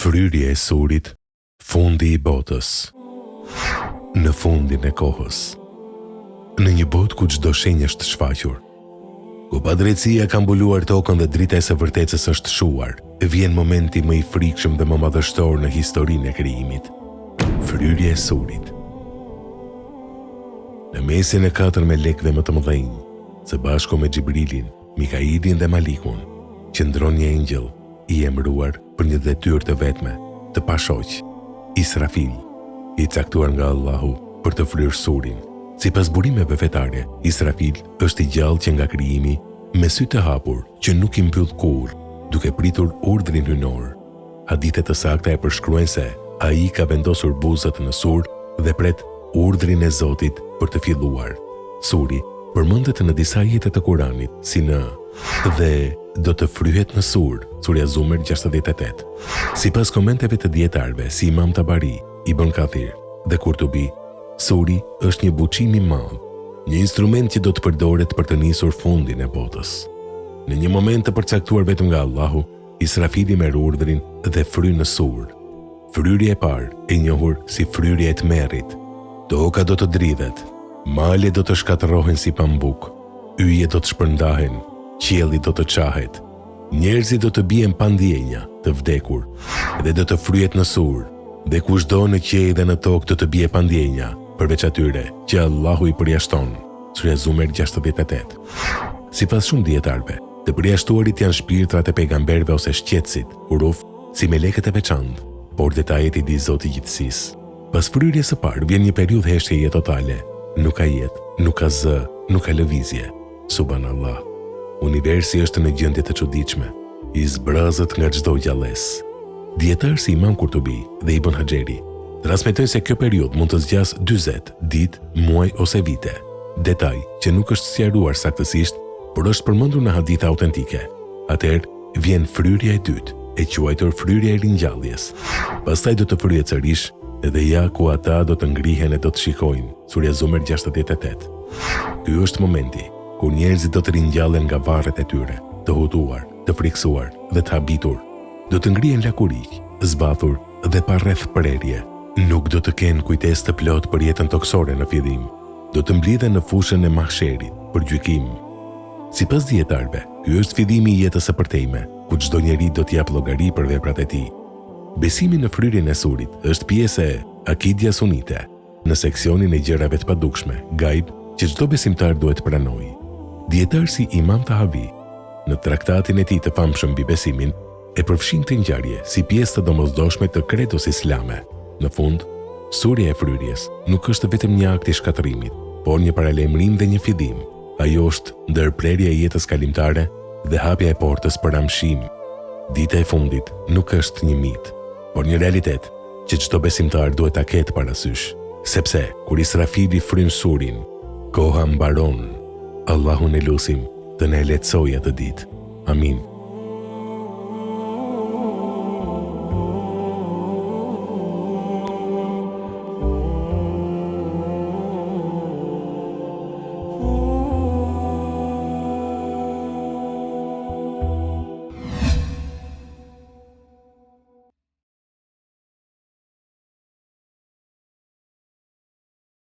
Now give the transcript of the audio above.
Fryrja e surit, fundi i botës. Në fundin e kohës. Në një botë ku çdo shenjë është shfaqur, ku padrejtësia ka mbuluar tokën dhe drita e së vërtetës është shuar, vjen momenti më i frikshëm dhe më madhështor në historinë e krijimit. Fryrja e surit. Në mesin e katër melekëve më të mëdhenj, së bashku me Xhibrilin, Mikailin dhe Malikun, qëndron një engjëll i emëruar për një detyrë të vetme, të pashoq, Israfil, i caktuar nga Allahu për të fryrë surin. Sipas burimeve fetare, Israfil është i gjallë që nga krijimi, me sy të hapur që nuk i mbyll kurrë, duke pritur urdhrin hyjnor. Hadithe të sakta e përshkruajnë se ai ka vendosur buzët në sur dhe pret urdhrin e Zotit për të filluar. Suri përmendet në disa ajete të Kuranit, si në Dhe do të fryhet në sur, Surja Zumer 68. Sipas komenteve të dijetarëve si Imam Tabari, Ibn Kathir dhe Kurtubi, suri është një buçim i madh, një instrument që do të përdoret për të nisur fundin e botës. Në një moment të përcaktuar vetëm nga Allahu, Israfili merr urdhrin dhe fryn në sur. Fryrja e parë, e njohur si fryrja e tmerrit. Toka do të dridhet, malet do të shkatërrohen si pambuk, yjet do të shpërndahen, qielli do të çahet. Njerëzit do të bien pa ndjenja, të vdekur, dhe do të fryhet në sur, dhe kushdo në qiej dhe në tokë do të bie pa ndjenja, përveç atyre që Allahu i përjashton. Surja Zumer 68. Sipas shumë dijetarëve, të përjashtuarit janë shpirtrat e pejgamberëve ose shqetësit, huruf, si melekët e veçantë, por detajet i di Zoti i gjithësisë. Pas fryrjes së parë vjen një periudhë heshtjeje totale. Nuk ka jetë, nuk ka zë, nuk ka lëvizje. Subhanallah. Universi është në gjendje të çuditshme, i zbrazët nga çdo gjallesë. Dijetarë si Imam Kurtubi dhe Ibn Haxheri transmetojnë se kjo periudhë mund të zgjasë 40 ditë, muaj ose vite. Detaj që nuk është sqaruar saktësisht, por është përmendur në hadithe autentike. Atëherë vjen fryrja e dytë, e quajtur fryrja e ringjalljes. Pastaj do të fryhet sërish dhe ja ku ata do të ngrihen e do të shikojnë, Surja Zumer 68. Ky është momenti kur njerëzit do të ringjallen nga varret e tyre, të hutuar, të frikësuar dhe të habitur. Do të ngrihen lakuriq, zbathur dhe pa rrethprerje. Nuk do të kenë kujtesë të plotë për jetën tokësore në fillim. Do të mblidhen në fushën e Mahsherit për gjykim. Sipas dijetarëve, ky është fillimi i jetës së përtejme, ku çdo njeri do të japë llogari për veprat e tij. Besimi në fryrjen e surit është pjesë e Akidja Sunite, në seksionin e gjërave të padukshme, gajb, që çdo besimtar duhet të pranojë. Dijetarë si Imam Tahavi, në traktatin e tij të famshëm mbi besimin, e përfshin këtë ngjarje si pjesë të domosdoshme të kredos islame. Në fund, surja e fryrjes nuk është vetëm një akt i shkatërrimit, por një paralajmërim dhe një fillim. Ajo është ndërprerja e jetës kalimtare dhe hapja e portës për amshim. Dita e fundit nuk është një mit, por një realitet që çdo besimtar duhet ta ketë parasysh. Sepse, kur Israfili fryn surin, koha mbaron. Allahun e lusim të na e lehtësojë atë ditë. Amin.